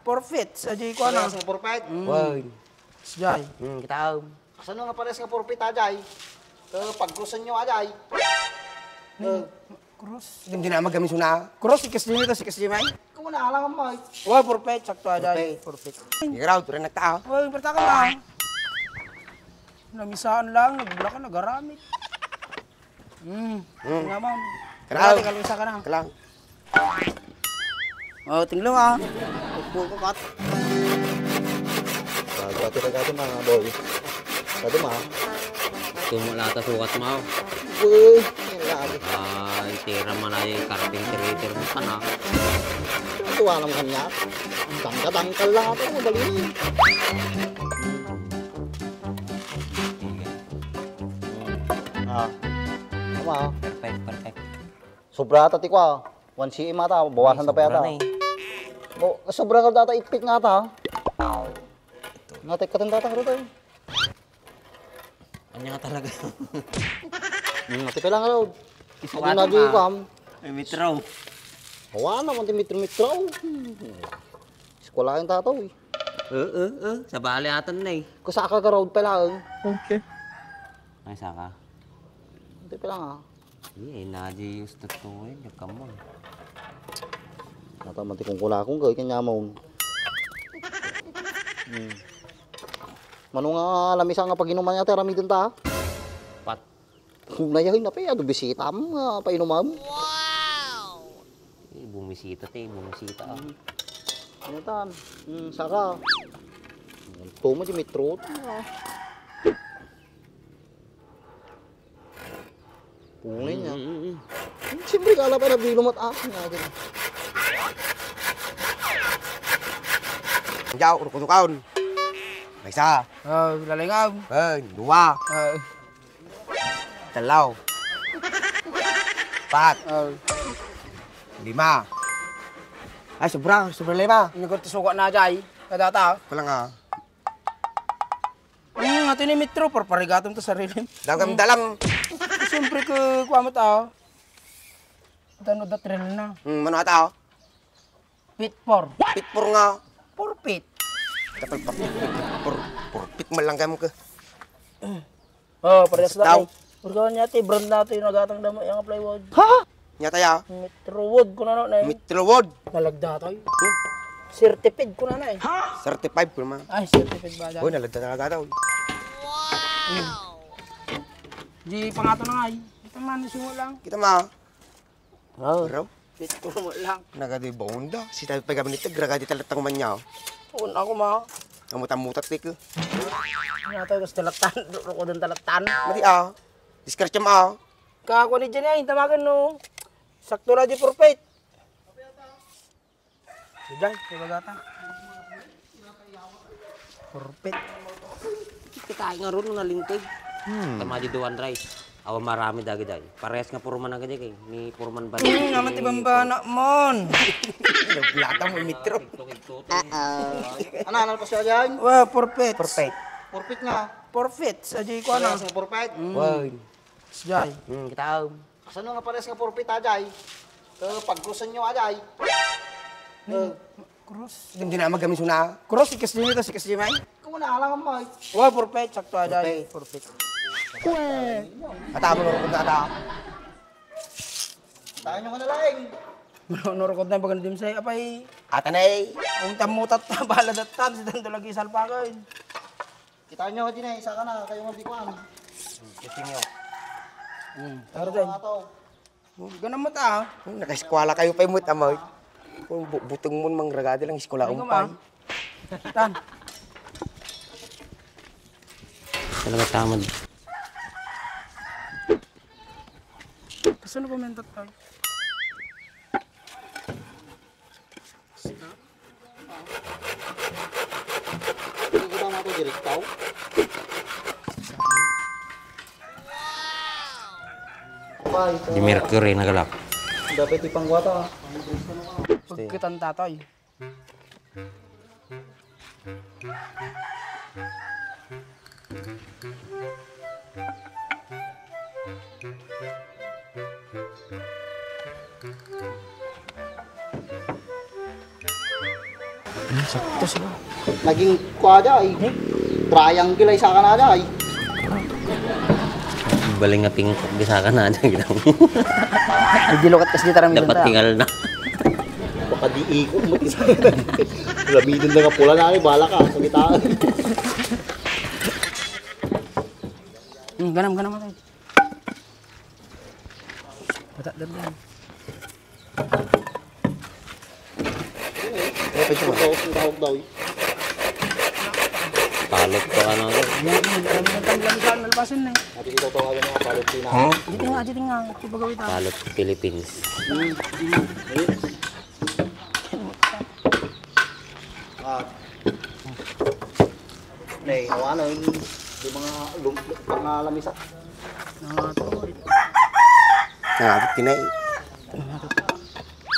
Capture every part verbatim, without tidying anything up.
Forfeit, sa di ko ano. Parehas nga forfeit? Mm. Wen. Sijay. Mm, kita. Kasano nga parehas nga forfeit, ajay? Eh, pagkrosenyo, ajay. Ning, eh, cross. Hindi na magamiso na. Cross, ikas din ito, ikas din, may. Kung na, alam mo, eh. Wa, forfeit, sakto, ajay. Forfeit. Forfeit. Ikaw, tuloy na ta. Wa, yung pertaka na. Namisaan lang, nagula ka, nagaramit. Hmm. Hmm. Nga, ma'am. Kailangan. Kailangan. Kailangan. Oh, tinglong, ah. Upo ko, kat. Bago ati na gati, mga boy. Kado, ma. Tumo lata sukat, ma. Uy, ang lagi. Ay, tira man ay carpenter, tira mo ka na. Tuwa naman kanya. Dangka-dangkal lang ako, madali. Ah. Tama, ah. Perfect, perfect. Sobra ata ti kua. One C M ata, bawasan ta pa yata. Ay, sobra na eh. O, sobra nga data, itpit nga ata. Nga, tek, katanda ta, karuto. Anya nga talaga. Hmm, ati pa lang, Rod. Isukat na di ka. Kam. Ay, metro. Hawa naman ti metro-metro. Eskwelahan ta to, eh. Eh, eh, eh. Sa bali atan na, eh. Kusaka ka, Rod, pa lang. Okay. Ay, saka. Ati pa lang, ah. Iya, eh, nadi gusto to, eh, nagkamon. Nata man ti kungkulakong, gawin kanya mo. Hmm. Mano nga lamisa nga pag-inuman niya, ti aramiden ta, ah? Pat. Nayahin na pa, adu bisita mo nga painuman. Wow! Eh, bumisita, te, bumisita, ah. Hmm. Ano tan? Hmm, saka. Tuma di metro. Ah. Pungay niya. Mm, mm, mm. Siyempre, kala pa na binumat ako nga, ganun. Diyaw, urukudukon. Maysa. Ah, lalingaw. Eh, dua. Ah. Talo. Pat. Ah. Lima. Ay, sobra. Sobra lima. Inigor ti suka na, jay. Kadata. Kulang, ah. Hmm, ato ni Metro, parparigatom to sarili. Dagam dalam. Siyempre, ku-, kuha mo ta. Tano da trail na. Hmm, mano ata, oh? Pit four. Pit four nga. Four feet. Dapat pa-, four, four feet man lang kamo ka. Oh, parehas na. Daw. Eh. Urgawan niya, ti brand natin, nagatang damo yung plywood. Ha? Nya tayo. Metrowood, kuna na, eh. Metrowood. Nalagda tayo. Hmm? Certified, kuna na, eh. Certified, kuna. Ay, certified ba, Uy, dyan? Nalagda talaga daw. Wow! Di pangato na nga, eh. Ito man, sungo lang. Kita ma. Oh. Bro? Ito mo lang. Nagadi ba unda? Si tayo pa gabi nito, gragadi talatang man niya. Una ko, ma. Amutan-mutat, tik. Ano tayo, gusto talatan? Duro ko dun talatan. Madi, ah. Diskarte mo, ah. Kakuha ni Jenny, ay, tamagan, no? Sakto na di forfeit. Sige, kaya bagata. Forfeit. Kita nga ron, nalinteg. Hmm. Tama di duwan rice. Awa marami dagi dagi. Parehas nga purman agad kay ni purman ba? Hmm, naman ti bambana mon. Naglata mo, Mitro. Uh-oh. Ano, ano pa siya dyan? Wa, forfeit. Forfeit. Forfeit nga. Forfeit, sa di ko ano. Parehas nga forfeit. Mm. Wow. Jay. Hmm, kita. Kasano nga parehas nga forfeit, ajay? Eh, pagkrosen nyo, ajay. Eh. Cross. Hindi na magamiso na. Cross, ikas din ito, ikas din, may. Kung na, alam mo, eh. Wa, forfeit, sakto, ajay. Forfeit. Forfeit. Kata mo, nurukod na ata. Tayo nyo ka na laing. Nurukod na, bagan din sa'yo, apay. Ata na eh. Ang tamutat na, bala datan, si Dando lagi salpakan. Kita nyo, di na, isa ka na, kayo nga di kuan. Kiting nyo. Hmm. Ano din? Mga to. Ganun mo ta, ah. Hmm, nakaeskwela kayo pa yung mut, amoy. Kung bu-, butong mo, mangragadi lang, eskwela Ay, umpay. Tan. Talaga tamad. Gusto na pumunta tayo. Di Mercury nagalak. Dapat ipangwata. Pagkitan tatay. Sakto siya. Naging kuha da, ay. Triangle ay saka na da, ay. Baling nga pingkok, di saka na da, ginaw. Di lukat kasi di taram. Dapat tingal na. Baka di ikot mo, tingal. Lamidon na nga pula na, ay, bala ka, sa gitaan. Hmm, ganam, ganam, atay. Bata, dandan. Eh, pwede mo. Ang tawag, ang tawag daw, eh. Palot ko, ano, ano. Ayan, ayan, ayan, ayan, ayan, ayan, ayan, ayan, ayan. Ati ito, tawagan mo nga, palot Pilipinas. Huh? Dito nga, dito nga. Ito ba gawin tayo? Palot Philippines. Hmm, hmm. Ah. Nay, awan, ay, di mga lum-, mga lamisa. Ah, to. Ah, kinay.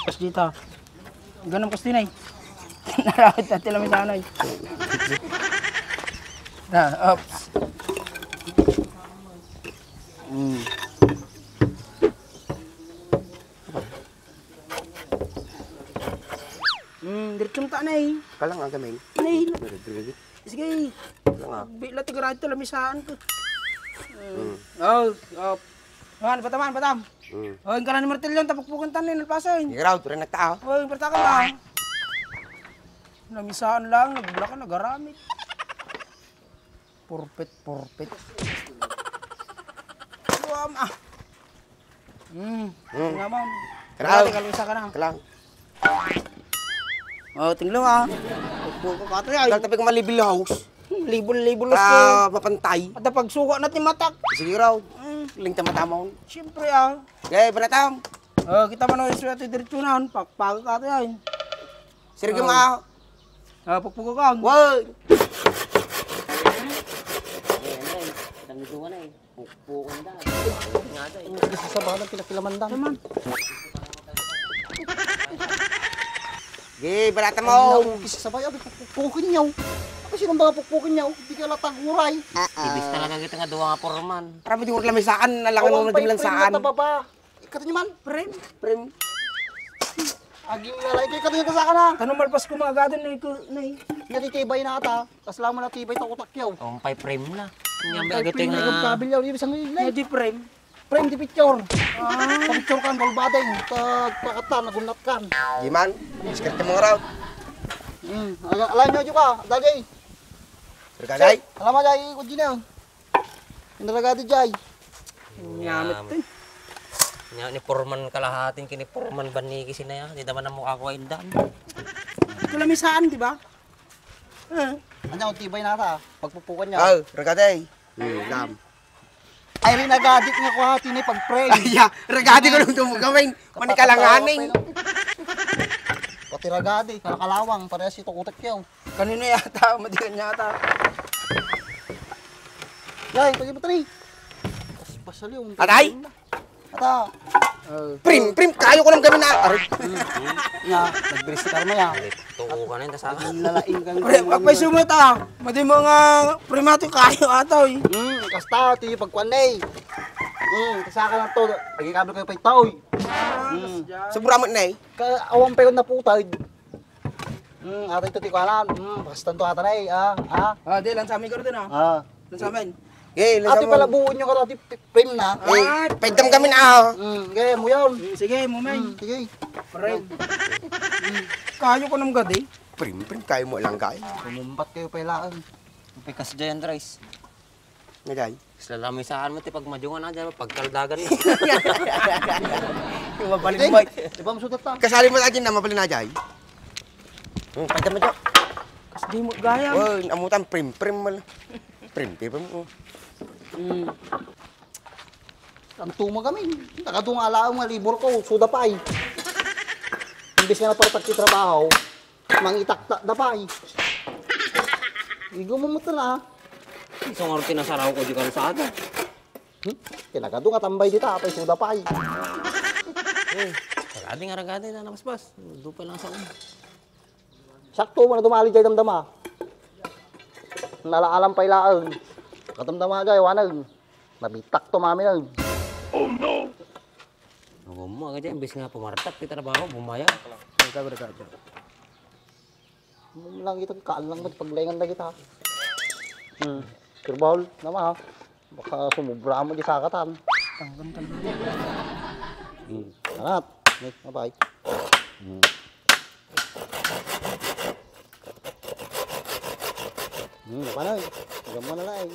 Pas dito. Ganun, pas din, ay. Narawit natin lamisa, ay. Ah, oops. Mm. Hmm, diretsong ta, nay. Kalang aga, men. Nay. Sige. Kalang aga. Bila ti garado ta lamisaan ko. Hmm. Hmm. Oh, oh. Man, batam, man, batam. Hmm. Oh, ang kalan ni martilyo, tapukpukan ta ni, nalpasan. Ikaw, turin na ta, oh. Oh, yung pertakan, ah. Lamisaan lang, nagbula ka, nagaramit. Purpit, purpit. Duam, ah. Hmm. Hmm. Nga, ma'am. Kailangan. Kailangan, kailangan sa ka na. Kailangan. Oh, tinglo, ah. Pagpuko ka to, ay. Dahil tabi ko malibil house. Libol-libol. Ah, mapantay. At pagsuka na ti matak. Sige raw. Hmm. Ling ta mata mo. Siyempre, ah. Okay, baratam. Oh, kita man, oh, isuya ti diretsunan. Pakpak ka to, ay. Sir, oh. Gama. Ah, pukpukakan. Wow! Ayan, ayan. Tanggiduan na eh. Pukpukan da. Nga da eh. Ang isa sa balang pinakilamandan. Naman. Ge, barata mo. Ang isa sa balang, pukpukin niyo. Apa sino ba pukpukin niyo? Di ka latag uray. Ibis talaga kita nga duwa nga porman. Para mo di ko lamisaan, alangan mo na dilansaan. Awan pa yung print na tababa. Ikatun man. Prem. Prem. Aging lalaki, ikatun ta sa kana. Kano malpas ko mga gadon na iko, na eh. Natitibay na ata. Kasla mo na tibay ta utak yaw. Umpay prem na. Umpay prem na ikong kabilyaw, ibig sabihin, eh. Nga di prem. Prem di picture. Ah. Sa picture kan, golbading. Pagpakatan, nagunat kan. Di man. Diskarte mo nga raw. Hmm. Ala-, alam nyo, Juka, dagay. Sir Gagay? Alam mo, dagay, ikot dyan, eh. Inaragado jay. Nyamit to eh. Nya ni Foreman kalahating kini Foreman banigi sinaya. Di naman ang mukha ko indan. Ito lamisaan, di ba? Eh. Anya, ang tibay na ta. Pagpupukan niya. Oh, ragade. Hmm, dam. Ay, rin agadit nga kuha, tini pag-pray. Ay, ya, ragade ko lang ito mo gawin. Manikalanganing. Pati ragade, kalakalawang, parehas ito kutak yaw. Kanina yata, madiyan yata. Yay, pwede ba tani? Pas-, pasali, um, Atay? Ata. Oh. Prim, prim, kayo ko ng gabi na. Aray. Nga, nagbiris si Karma ya. Tuko ka na yung kasama. Lalaing kang Pre, agpay sumata. Madi mo nga primato kayo atoy. Hmm, kasta, ti pagkuan na eh. Hmm, kasaka na to. Lagi kabel kayo pa ito, oy. Hmm. Sobra mo na eh. Ka, awan pa yun na putay. Hmm, ata ito ti kuanan. Hmm, pakastan to ata na eh. Ah, ah. Ah, di, lansa mi ko rin, ah. Ah. Lansa mi. Eh, lansa Ate mo. Pala buo nyo ka ati pi-, prim na. Eh, ah, pwedam kami na, ah. Hmm, kaya mo yun. Hmm, sige, mo, men. Hmm, sige. Prim. Hmm. Kayo ko nang gadi. Prim, prim, kayo mo lang, guys. Kumumpat kayo pa ilaan. Pikas dyan, Andres. Nga, guys. Salamisaan mo ti pagmadungan na dyan, pagkaldagan na. Mabalik mo. Di ba masudat ta? Kasali mo lagi na, mabalik na, Jay. Hmm, pagka mo dyan. Kas di mo gaya. Oh, amutan, prim, prim, mal. Prim, prim, prim, oh. Hmm. Ang tuma kami. Nakatunga alaam nga libur ko, suda pa eh. Imbis nga napartak ti trabaho, mangitaktak da pa eh. Igo mo mo na. Isang oras tinasaraw ko di kalsada. Hmm? Kinagado nga tambay dita, apay suda pa ay. Eh, ragadi nga ragadi na nakaspas. Dupay lang sa un. Sakto, wala dumali jay damdama. Nalaalam pay laeng. Kadamdama jay, wanag. Nabitak to mami lang. Oh no! Ang mo, agad dyan, imbis nga pumartak, kita na ba ako, bumaya. Ikaw, ikaw, ikaw. Lang ito, kaan lang paglaingan na kita. Hmm. Sir Bahul, nama ha. Baka sumubra mo di sakatan. Tangkam talaga. Hmm. Anat. Eh, bye-bye. Hmm. Hmm, panay. Gamma na lang.